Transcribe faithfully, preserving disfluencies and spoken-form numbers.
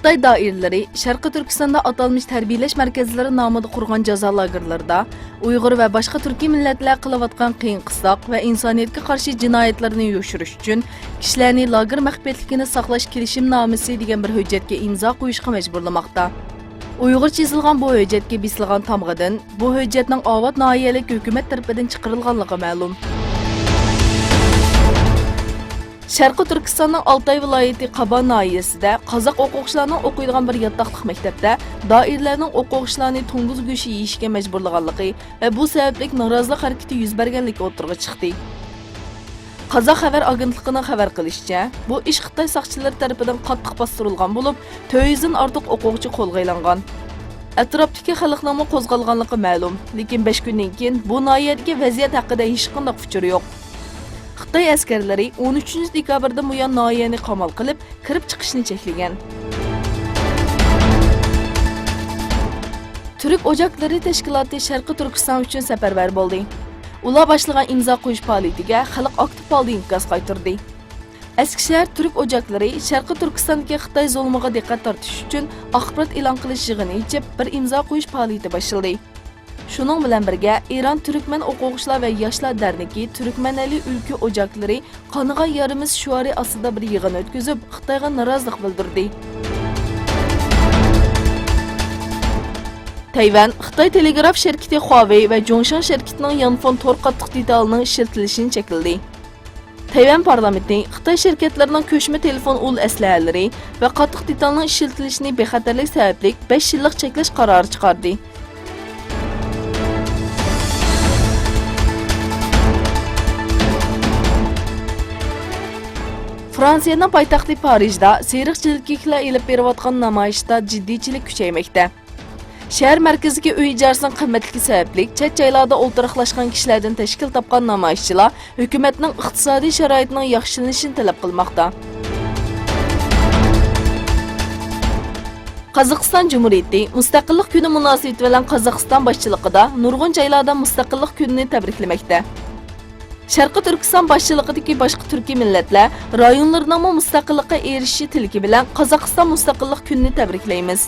خىتاي دائىرىلىرى شەرقىي تۈركىستاندا ئاتالمىش تەربىيەلەش مەركەزلىرى نامىدا قۇرغان جازا لاگېرلىرىدا ئۇيغۇر ۋە باشقا تۈركىي مىللەتلەر قىلىۋاتقان قىيىن قىستاق ۋە ئىنسانىيەتكە قارشى جىنايەتلىرىنى يوشۇرۇش ئۈچۈن كىشىلەرنى لاگېر مەخپىيەتلىكىنى ساقلاش كېلىشىم نامىسى دېگەن بىر ھۆججەتكە ئىمزا قويۇشقا مەجبۇرلىماقتا. ئۇيغۇرچە يېزىلغان بۇ ھۆججەتكە بېسىلغان تامغىدىن بۇ ھۆججەتنىڭ ئاۋات ناھىيەلىك ھۆكۈمەت تەرىپىدىن چىقىرىلغانلىقى مەلۇم. شەرقىي تۈركىستاننىڭ ئالتاي ۋىلايىتى قابان ناھىيەسىدە قازاق ئوقۇغۇچىلارنىڭ ئوقۇيدىغان بىر ياتاقلىق مەكتەپتە دائىرىلەرنىڭ ئوقۇغۇچىلارنى توڭگۇز گۆشى يېيىشكە مەجبۇرلىغانلىقى ۋە بۇ سەۋەبلىك نارازىلىق ھەرىكىتى يۈز بەرگەنلىكى ئوتتۇرىغا چىقتى. قازاق خەۋەر ئاگېنتلىقىنىڭ خەۋەر قىلىشىچە، بۇ ئىش خىتاي ساقچىلىرى تەرىپىدىن قاتتىق باستۇرۇلغان بولۇپ، تۆت يۈزدىن ئارتۇق ئوقۇغۇچى قولغا ئېلىنغان. ئەتراپتىكى خەلقنىڭمۇ قوزغالغانلىقى مەلۇم، لېكىن بەش كۈندىن كېيىن بۇ ناھىيەدىكى ۋەزىيەت ھەققىدە ھېچقانداق ئۇچۇر يوق. خىتاي ئەسكەرلىرى ئون ئۈچىنچى دېكابىردىن بۇيان ناھىيەنى قامال قىلىپ، كىرىپ چىقىشنى چەكلىگەن. تۈرك ئوچاكلىرى تەشكىلاتى شەرقىي تۈركىستان ئۈچۈن سەپەرۋەر بولدى. ئۇلار باشلىغان ئىمزا قويۇش پائالىيىتىگە خەلق ئاكتىپ ھالدا ئىنكاس قايتۇردى. ئەسكىشەھەر تۈرك ئوچاكلىرى شەرقىي تۈركىستاندىكى خىتاي زۇلمىغا دىققەت تارتىش ئۈچۈن ئاخبارات ئېلان قىلىش يىغىنى ئېچىپ، بىر ئىمزا قويۇش پائالىيىتى باشلىدى. شۇنىڭ بىلەن بىرگە، ئىران تۈركمەن ئوقۇغۇچىلار ۋە ياشلار دەرنىكى تۈركمەنئەلى ئۈلكە ئوچاكلىرى قانغا يارىمىز شوئارى ئاستىدا بىر يىغىن ئۆتكۈزۈپ، خىتايغا نارازىلىق بىلدۈردى. تەيۋەن خىتاي تېلېگراف شىركىتى خۇاۋېي ۋە جۇڭشاڭ شىركىتىنىڭ يانفون تور قاتتىق دېتالىنىڭ ئىشلىتىلىشىنى چەكلىدى. تەيۋەن پارلامېنتى خىتاي شىركەتلىرىنىڭ كۆچمە تېلېفون ئۇل ئەسلىھەلىرى ۋە قاتتىق دېتالنىڭ ئىشلىتىلىشىنى بىخەتەرلىك سەۋەبلىك بەش يىللىق چەكلەش قارارى چىقاردى. فرانسىيەنىڭ پايتەختى پارىژدا سېرىق جىلكىكلەر ئېلىپ بېرىۋاتقان نامايىشتا جىددىيچىلىك كۈچەيمەكتە. شەھەر مەركىزىدىكى ئۆي ئىجارىسىنىڭ قىممەتلىكى سەۋەبلىك، چەت جايلاردا ئولتۇراقلاشقان كىشىلەردىن تەشكىل تاپقان نامايىشچىلار ھۆكۈمەتنىڭ ئىقتىسادىي شارائىتىنىڭ ياخشىلىنىشىنى تەلەپ قىلماقتا. قازاقىستان جۇمھۇرىيىتى مۇستەقىللىق كۈنى مۇناسىۋىتى بىلەن قازاقىستان باشچىلىقىدا نۇرغۇن جايلاردا مۇستەقىللىق كۈنىنى تەبرىكلىمەكتە. شەرقىي تۈركىستان باشچىلىقىدىكى باشقا تۈركىي مىللەتلەر رايونلىرىنىڭمۇ مۇستەقىللىققا ئېرىشىشى تىلىكى بىلەن قازاقىستان مۇستەقىللىق كۈنىنى تەبرىكلەيمىز.